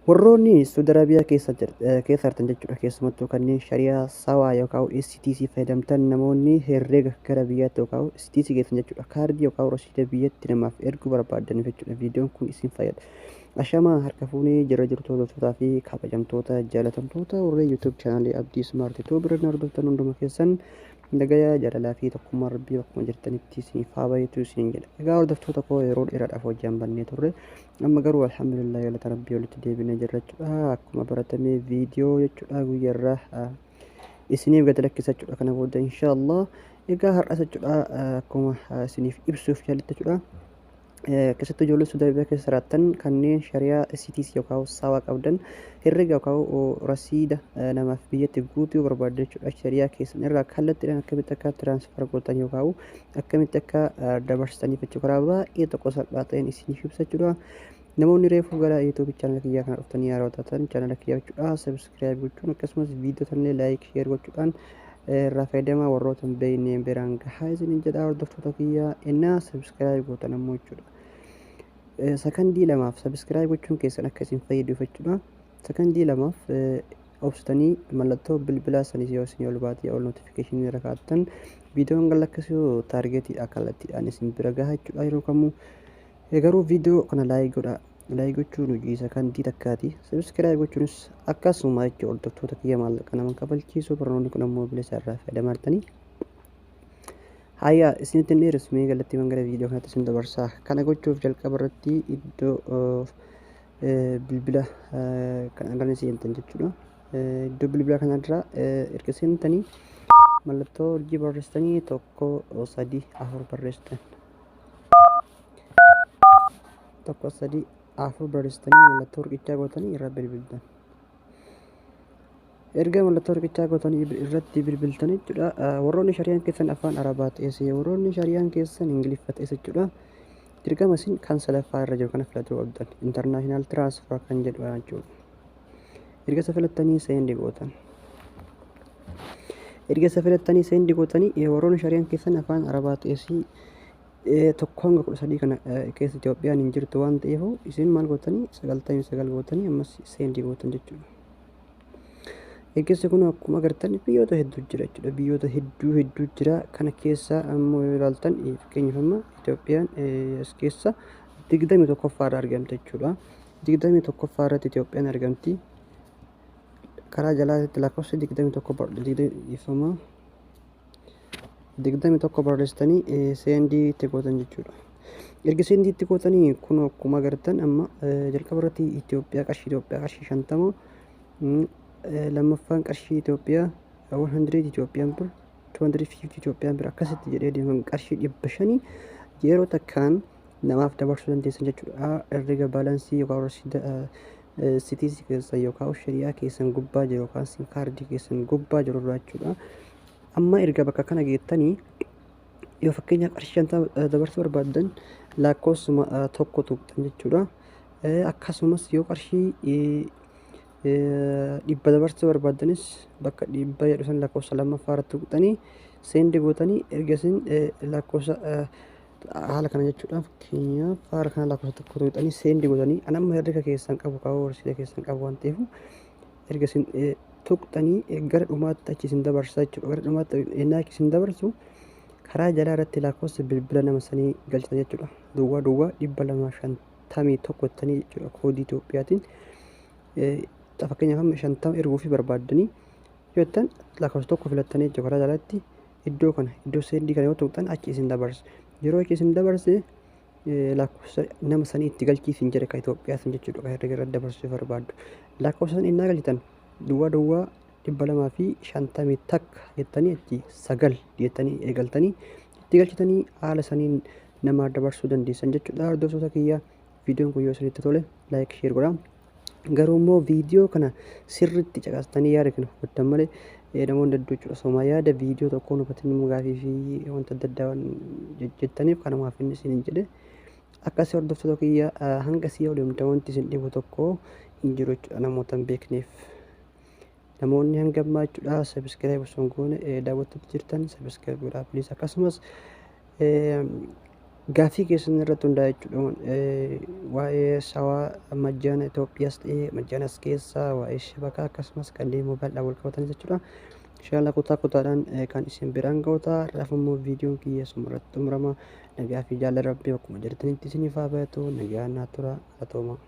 Warroonni Saudi Arabiyaa keessa jirtan jechuudha, keessumattuu kanneen shari'aa sawaa yookaan STC fayyadamtan, namoonni herreega gara biyyaatti yookaan STC geessan jechuudha, kaardii yookaan rasiida biyyatti namaaf erguu barbaadaniif jechuudha, viidiyoon kun isin fayyada. Ashamaa, harka fuunee jira jirtu, hordoftoota fi kabajamtoota jaalatamtoota warreen YouTube chaanaalii Abdii Smart Tube irra hordoftan hunduma keessan, nagaya jaalalaa fi tokkummaa Rabbii bakkuma jirtanitti isiniif haa baay'atu isiniin jedha. Egaa hordoftoota koo, yeroo dheeraadhaaf hojii bannee turre, amma garuu alhamdulillah, galata Rabbii, walitti deebinee jirra jechuudha. Akkuma baratame viidiyoo jechuudha guyyaarraa isiniif gad lakkisa jechuudha. Kana booda inshaallah egaa har'as jechuudha akkuma isiniif ibsuuf yaalitti jechuudha. Keessattuu ijoollee Saudi Arabiyaa keessa jiraattan kanneen shari'aa STC yookaan saawaa qabdan, herrega yookaan rasiida namaaf biyyatti guutuu barbaadde jechuudha. Shari'aa keessan irraa kallattiidhaan akkamitti akka transfer gootan yookaan akkamitti akka dabarsitaniif jechuudha, karaa baay'ee tokko salphaa ta'een isiniif ibsa jechuudha. Namoonni reefuu gara YouTube chaanala kiyyaa kana dhuftanii yeroo taatan, chaanala kiyyaa jechuudha subscribe gochuun, akkasumas viidiyoo tanillee like, share gochuudhaan irraa fayyadamaa, warroota hin beekneen biraan gahaa isiniin jedha. Hordoftoota kiyyaa, innaa subscribe gootan ammoo jechuudha. Sakandii 2f subscribe gochuun keessan akka isin fayyaduuf jechuudha. Sakandii 2f obsitanii mallattoo bilbilaa sanis yoo isin ol baatee ol notificationii irra kaa'attan, viidiyoon gad lakkisuu targetiidha kallattiidhaan isin bira gaha jechuudha yeroo kamuu. Garuu viidiyoo kana like godhaa. Like gochuun hojii sakandii takkaati. Subscribe gochuunis akkasuma jechuudha. Hordoftoota kiyya, maallaqa nama kafalchiisu, barnoonni kun ammoo bilisa, irraa fayyadamaa jirtanii. Hayyaa, isinitti hin dheeressu, mee kallattiiwwan gara viidiyoo kanatti isin dabarsaa. Kana gochuuf jalqaba irratti iddoo bilbila kana irra ni seentan jechuudha. Iddoo bilbila kanarra erga seentanii mallattoo urjii barreessitanii 1 3 4 barreessitan. 1 3 4 barreessitanii mallattoo riqichaa gootanii irra bilbiltan. Erga mallattoo riqichaa gootanii irratti bilbiltan jechuudha. Warroonni shari'aan keessan afaan Arabaa ta'es, warroonni shari'aan keessan Ingiliffa ta'es jechuudha. Dirqama isin kan sadaffaa irra jiru kana filachuu qabdan. International transfer kan jedhu jechuudha. Erga isa filattanii send gootan. Erga isa filattanii send gootanii, warroonni shari'aan keessan afaan Arabaa ta'es 1 hanga 13 kana keessa Itoophiyaan hin jirtu waan ta'eef, isin maal gootanii 99 gootanii ammas send gootan jechuudha. Eeggassi kun akkuma agartan biyyoota hedduu jira jechuudha. Biyyoota hedduu hedduu jira. Kana keessa ammoo yoo ilaaltan, fakkeenyaaf amma Itoophiyaan as keessa 21ffaa irra argamte jechuudha. 21ffaa irratti Itoophiyaan argamti. Karaa jalaatti lakkoofsa 21 ifama. 21 barreessitanii send itti gootan jechuudha. Erga send itti gootanii kun akkuma agartan amma jalqaba irratti Itoophiyaa, qarshii Itoophiyaa qarshii 50, lammaffaan qarshii Itoophiyaa 100 Itoophiyaan bir, 250 Itoophiyaan bir, akkasitti jedhee deeman, qarshii 500 yeroo takkaan namaaf dabarsuu dandeessan jechuudha. Herrega balancii yookaan rasiida STC keessan yookaan shari'aa keessan gubbaa jiru yookaan SIM kaardii keessan gubbaa jiru irraa jechuudha. Amma erga bakka kana geettanii, yoo fakkeenyaaf qarshii 50 dabarsuu barbaaddan, lakkoofsuma tokko tuqxan jechuudha. Akkasumas yoo qarshii 100 dabarsuu barbaaddanis, bakka 100 jedhu san lakkoofsa lammaffaa irratti tuqxanii send gootanii, erga isin lakkoofsa haala kana jechuudha, fakkeenyaaf haala kana lakkoofsa tokko tuqxanii send gootanii, an amma herrega keessan qabu kaa'uu horsiisa keessan qabu waan ta'eef, erga isin tuqxanii gara dhumaatti achi isin dabarsa jechuudha. Gara dhumaatti ennaa isin dabarsu, karaa jalaa irratti lakkoofsa bilbila nama sanii galchitan jechuudha. Duwwaa duwwaa 251 jettanii jechuudha koodii Itoophiyaatiin. Fakkeenyaaf amma 50 erguu fi barbaaddanii yoo jettan, lakkoofsa tokko filattanii jechuudha, karaa jalaatti iddoo kana, iddoo send kana yoo tuqxan achi isin dabarsa. Yeroo achi isin dabarse, lakkoofsa nama sanii itti galchiisin jedhe, kan Itoophiyaa sun jechuudha, kan herrega irratti dabarsuu barbaaddu. Lakkoofsa sana innaa galchitan, duwwaa duwwaa 251 jettanii achi 9 jettanii eegaltanii itti galchitanii haala saniin namaa dabarsuu dandeessan jechuudha. Hordoftoota kiyya, viidiyoon kun yoo isinitti tole like, share godhaa. Garuu immoo viidiyoo kana sirriitti caqastanii yaada kana hubattan malee, namoonni hedduu jechuudha osoo yaada viidiyoo tokkoon hubatin immoo gaafii fi wanta adda addaa jettaniif, kanumaaf inni isin jedhe. Akkasii hordoftoota kiyya, hanga si'a odeemta wanti isin dhibu tokko hin jiru jechuudha namoota hin beekneef. Namoonni hanga ammaa jechuudha subscribe osoo hin goone daawwattoota jirtan, subscribe godhaa please. Akkasumas Gaaffii keessan irratti hundaa'e jechuudha. Waa'ee sawaa majjaana Itoophiyaas ta'ee majjaanas keessaa waa'ee shabakaa akkasumas kanneen moobaayilidhaan wal qabatan jechuudha. Inshallah kutaa kutaadhaan kan isin biraan ga'u ta'a. Har'aaf immoo viidiyoon kiyya asumarratti xumurama. Nagaa fi jaalala Rabbii bakkuma jirtanitti isiniif haa baay'atu. Nagaan naa tura. Galatooma.